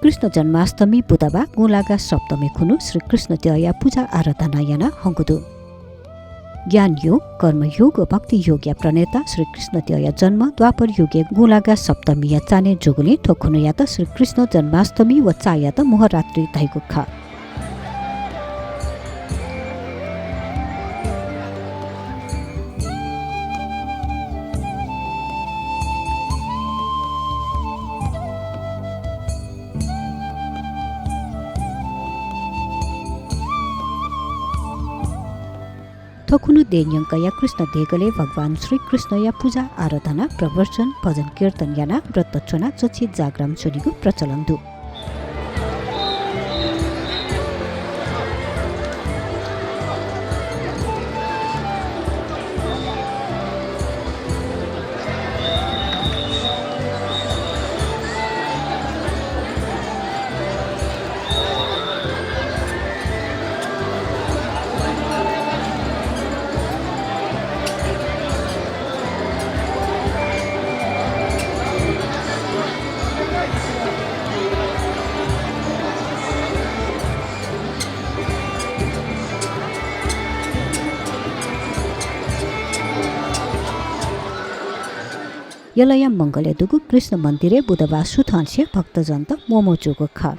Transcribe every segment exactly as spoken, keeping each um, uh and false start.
कृष्ण जन्माष्टमी बुधबाः गुँलागा सप्तमी खुन्हु श्री कृष्ण द्यःया पुजा आराधना याना हंगु दु। ज्ञान योग, कर्म योग व भक्ति योगया प्रणेता श्री कृष्ण द्यःया जन्म द्वापर युगय् गुँलागा सप्तमीया चान्हय् जूगुलिं थ्व खुन्हुयात श्री कृष्ण जन्माष्टमी व चायात मोहरात्रि धाइगु खः। थ्व खुन्हु देय् न्यंकया कृष्ण देगलय् भगवान श्री कृष्णया पुजा आराधना, प्रवचन, भजन कीर्तन यानाः व्रत च्वनाः चच्छि जागरण च्वनीगु प्रचलन दु। यलया मंगलय् दुगु कृष्ण मन्दिरय् बुधबाः सुथंनिसें भक्तजनत मोमो जूगु खः।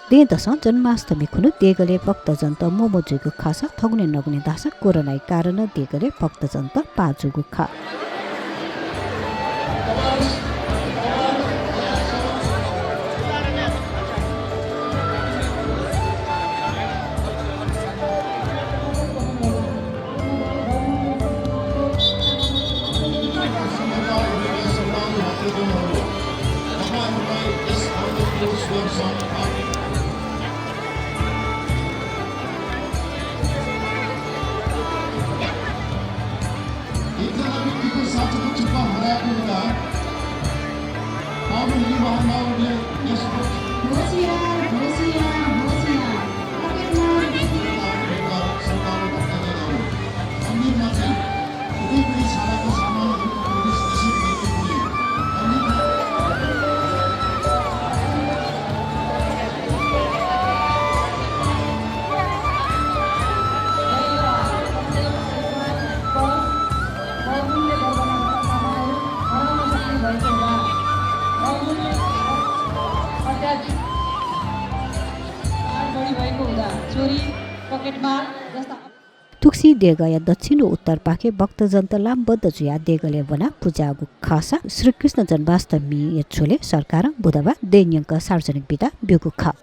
दँय्‌दसं जन्माष्टमी खुन्हु देगलय् भक्तजनत मोमो जुइगु खःसा थगुने नगुने धाःसा कोरोनाया कारणं देगलय् भक्तजनत पाः जूगु खः। थुगुसी देगःया दक्षिण व उत्तरपाखे भक्तजनत लामबद्ध जुयाः देगलय् वनाः पुजा याःगु खःसा श्रीकृष्ण जन्माष्टमीया झ्वलय् सरकारं बुधबाः दँय्‌न्यंक सार्वजनिक बिदा ब्यूगु खः।